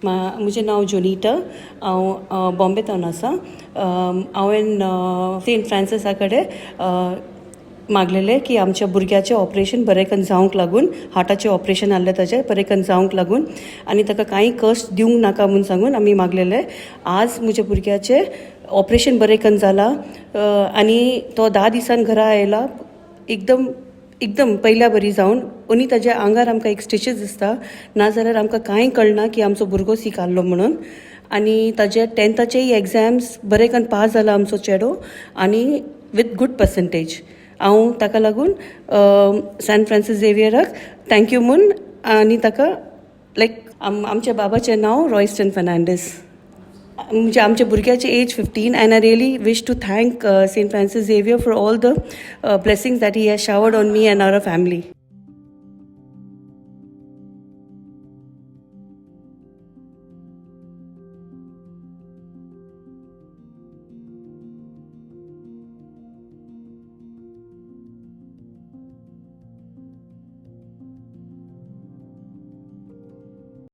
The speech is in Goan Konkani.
म्हजें नांव जोनिटा. हांव बॉम्बे थावन आसा. हांवें सेंट फ्रांसिसा कडेन मागलेलें की आमच्या भुरग्याचें ऑपरेशन बरें करून जावंक लागून, हार्टाचें ऑपरेशन आहलें ताचें, बरें करून जावंक लागून आनी ताका कांय कश्ट दिवंक नाका म्हूण सांगून आमी मागलेलें. आज म्हज्या भुरग्याचें ऑपरेशन बरें करून जालां आनी तो 10 दिसान घरा आयला, एकदम एकदम पयल्या बरी जावन. आनी ताज्या आंगार आमकां एक स्टिचीस दिसता, नाजाल्यार आमकां कांय कळना की आमचो भुरगो सीक आहलो म्हणून. आनी ताजे टेंथाचेय एग्जाम्स बरे करून पास जाला आमचो चेडो आनी विथ गूड पर्संटेज. हांव ताका लागून सेंट फ्रांसीस झेवियराक thank you म्हूण आनी ताका लायक आमच्या बाबाचें नांव रॉयस्टन फर्नांडीस. म्हणजे आमच्या भुरग्याची age 15 and I really wish to thank Saint Francis Xavier for all the blessings that he has showered on me and our family.